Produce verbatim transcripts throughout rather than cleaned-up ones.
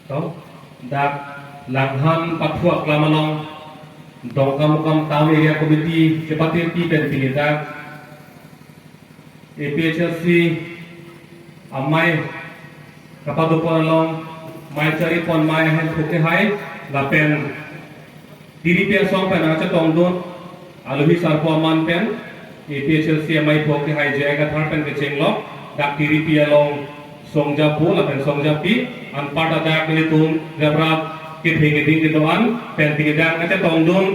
To, dak Langhan Pathu Aklam along Dongkamukam Town Area Committee chepatirpi pen pini dak A P H L C amei kapadopon along mei charipon mei ahem phu kehai lapen tiripi asong pen nangchetongdun alohi sarpo aman pen A P H L C amei phu kehai J I Kathar pen kechenglok dak tiripi along songjapo lapen songjapi anpar ta dak nelitum raprap kethe keding kedo-an pen pini dak nangchetongdun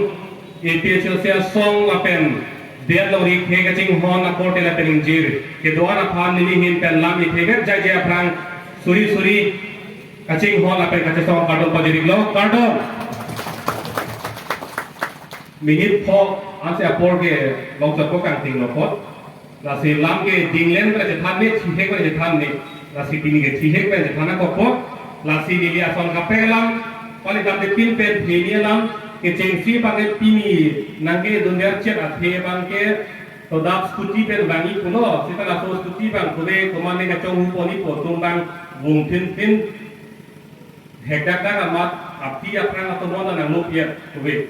A P H L C asong lapen det along rikhe kachinghon akorte lapen ingjir kedo-an aphan neli ahin pen lam ithevek jaije aphrang suri suri kachinghon lapen kachesong kardom pajiriklo, kardom. Minute pho ansi apor ke longchotpo kangting lo apot. Lasi lam ke dinglen pen chethan ne, thihek pen chethan ne. Lasi pini ke thihek pen chethan nangkokpo. Lasi neli ason kaprek alam, pali damde pin pen hini alam kechengsi abang ke pini nangkedun der chet athe abang ke todap scooty pen vangji pulo, seta laso scooty abang kove komatne kachonghu ponji pu atum abang vung thin thin hekdak dak amat api aphrang atomon nanglo piat kove.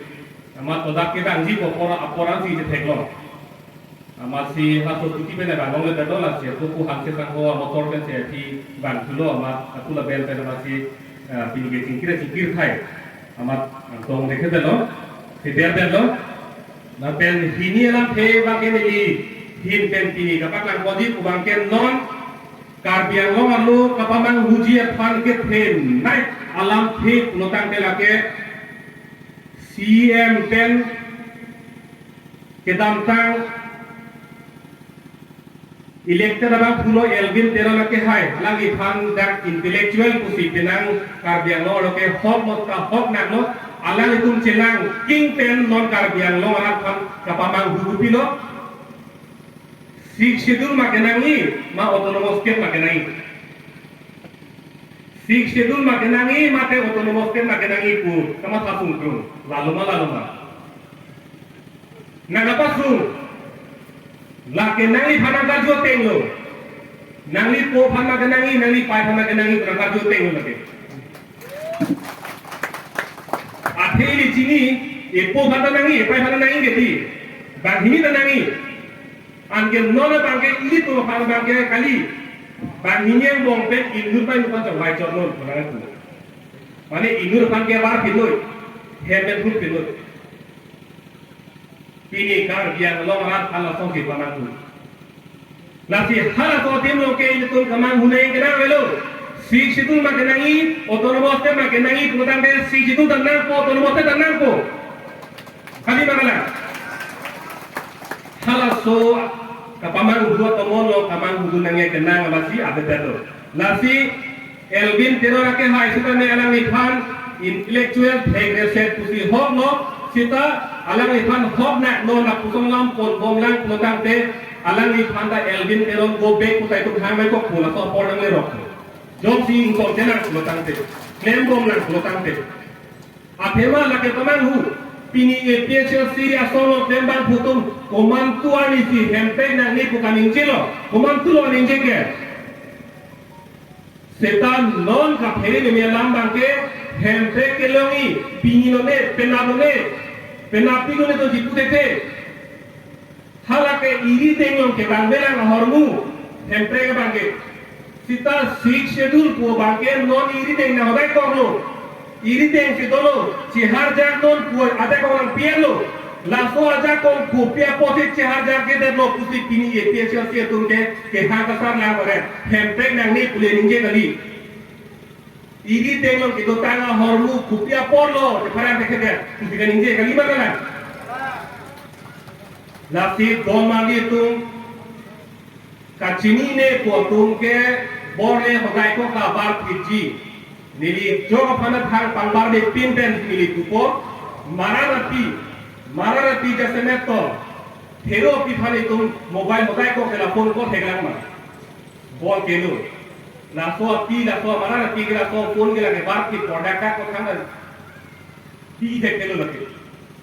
Amat todap kevangji pu apor apor ansi chetheklong. Amatsi laso scooty pen vang longle ta do lasi ako pu hangke sangho amotor pensi aphi vangthulo amat aku laben pen amatsi, eh, pini ke chingkir chingkir thai. Amat angtong dekhe detlo, si der detlo. Lapen hini alamthe abang ke neli ahin pen pini kapaklang-ponji pu abang ke non Karbi Anglong arlo kapamanghuji aphan kethenei alamthe pulotangte lake C E M pen kedamtang elected abang pulo Elwin Teron akehai, alangliphan dak intellectual pusi penang Karbi Anglong arlo ke hok mot ka hok nanglo, alanglitum chenangking pen non Karbi Anglong arat aphan kapamanghu kopilo. Sixth Schedule ma kenangji, ma autonomous state ma kenangji. Sixth Schedule ma kenangji, mate autonomous state ma kenangji pu kamatha sungkrung. Lalo ma, lalo ma. Nangkapasung. La kenangliphan nangkarju ateng lo. Nangli po aphan ma kenangji, nangli pei aphan ma kenangji, nangkarju ateng lo lake. Athe ili chini, epo aphan ta nangji, epei aphan ta nangji kedi. Banghini ta nangji. Anke non abang ke ilitum aphan abang ke kali. Banghini angbong pen inut pai nupan chawai chornon pulang aku. Mane inut aphan ke var pinoi. Hem pen phut pinoi. Pini Karbi Anglong arat hala songsi pamanghu. Lasi hala song tim lo ke ilitum kamanghu nai kenang avelo. Sixth Schedule ma kenangji, autonomous state ma kenangji, putangte Sixth Schedule ta nangpo, autonomous state ta nangpo. Kali ma kalang. Halaso kapamanghu atomon lo kamanghu nangji kenang amatsi abetado. Lasi Elwin Teron akehai sitame alangliphan intellectual thek reset pusi hoklo, sita alangliphan hok nanglo, lapuson lam ponbomlang pulotangte alangliphan ta Elwin Teron go back pu ta itum hang mai kok pu laso apor nanglerok. Jongsi ingkong chenang pulotangte, klembomlang pulotangte. Athema lake pamanghu, pini A P H L C asong lo klembangphu atum, komantu arnisi hemprek nangne pu kaningjelo, komantu lo kaningje ke. Seta non kaphere meme alam abang ke, hemprek kelongji, pini lone, penap lone, penap pi lone to jipu tete. Halake iri deng along kevangvelang ahormu, hemprek abang ke. Sita Sixth Schedule pu abang ke non iri deng nang hodai koklo. Iri deng si dolo, chiharjak non pu ajakong nangpi-etlo. Laso ajakong kopi apotsi chiharjak ke detlo pusi pini A P H L C atum ke, kehang kasarlang ore. Hemprek nangne pu le ningje kali. Iri deng along kedotang ahormu kopi apotlo, de parang de kede, pusi kaningje kali ma kalang. Lasi don mali atum kachinine pu atum ke bor le hodai kok ta bar phitji. Neli jok aphan athang pangbar de pin pen neli pupo, Maran api, Maran api jasemet to, thero api aphan itum mobile hodai kok ke la phone call theklang ma. Bol kelo. Laso api, laso Maran api ke laso phone ke lake bar phit porda ka ko thang pi thektelo lake.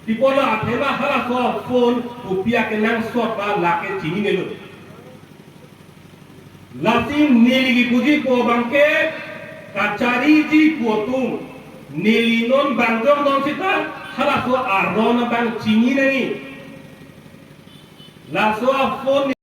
Tipo la athema halaso phone kopi akenangsot ba lake chininelo. Lasi neli kipuji pu abang ke kachariji pu atum neli non bang jong non sita halaso aron abang chini nangji. Laso a-phone